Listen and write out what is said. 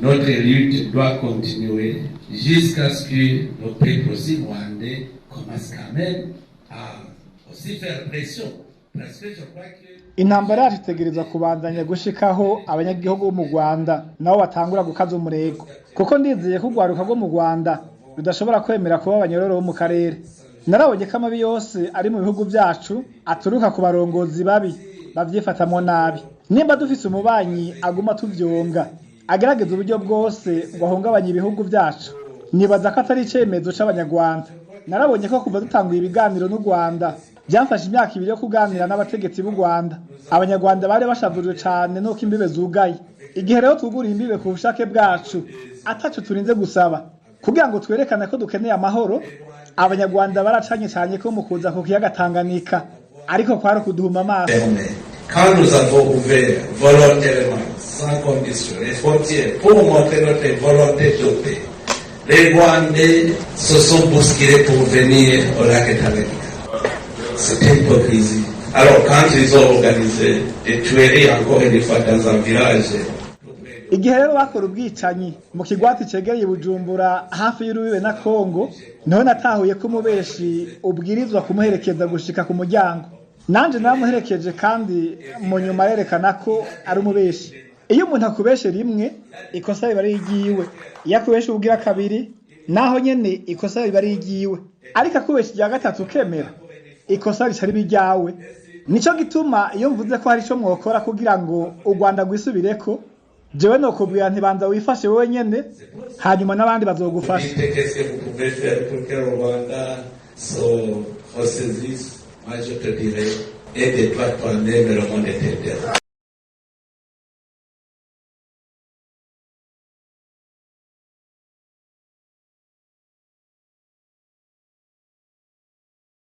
Notre lutte doit continuer jusqu'à ce que le peuple aussi rwandais commence quand même à aussi faire pression. Parce que je crois que Intambara yacu itegerezwa kubandanya gushikaho abanyagihugu bo mu Rwanda nabo batangura gukaza umurego, kuko ndizeye ko urwaruka rwo mu Rwanda rudashobora kwemera kuba abanyororo bo mu karere. Narabonye ko amabi yose ari mu bihugu vyacu aturuka ku barongozi babi bavyifatamwo nabi. Nimba dufise umubanyi aguma tuvyonga, agerageza uburyo bwose ngo ahungabanye ibihugu vyacu, nibaza ko atari icemezo c'Abanyarwanda. Narabonye ko kuva dutanguye ibiganiro n'u Rwanda, byafashe imyaka 2 yo kuganira n'abategetsi b'u Rwanda. Abanyarwanda bari bashavujwe cane nuko imbibe zugaye. Igihe rero twuguriye imbibe ku bushake bwacu, ataco turinze gusaba, kugira ngo twerekane ko dukeneye amahoro, Abanyarwanda baracanye cane ko mu kuza ku kiyaga Tanganyika, ariko kwari ukuduhuma amaso. Fermé. Quand nous avons ouvert volontairement, sans condition, les frontières pour montrer notre volonté de paix, les Rwandais se sont bousculés pour venir au lac Tanganyika. C'est une hypocrisie. Alors quand ils ont organisé des tueries encore une fois dans un village, Igihe rero bakora ubwicanyi mu kigwati cegereye Bujumbura hafi y'urubibe na Kongo, niho natahuye ko umubeshi ubwirizwa kumuherekeza gushika ku muryango. Nanje naramuherekeje, kandi mu nyuma arerekana ko ari umubeshi. Iyo umuntu akubeshe rimwe, ikosa riba ari iryiwe. Iyo akubeshe ubugira kabiri, naho nyene ikosa riba ari iryiwe. Ariko akubeshe irya gatatu ukemera, ikosa rica riba iryawe. Nico gituma iyo mvuze ko hari ico mwokora kugira ngo u Rwanda rwisubireko, jewe nokubwira ntibanza wifashe wowe nyene, hanyuma n'abandi bazogufasha. Dites qu'est-ce que vous pouvez faire pour que le Rwanda se ressaisisse. Moi, je te dirais, aide-toi toi-même, le monde t'aidera.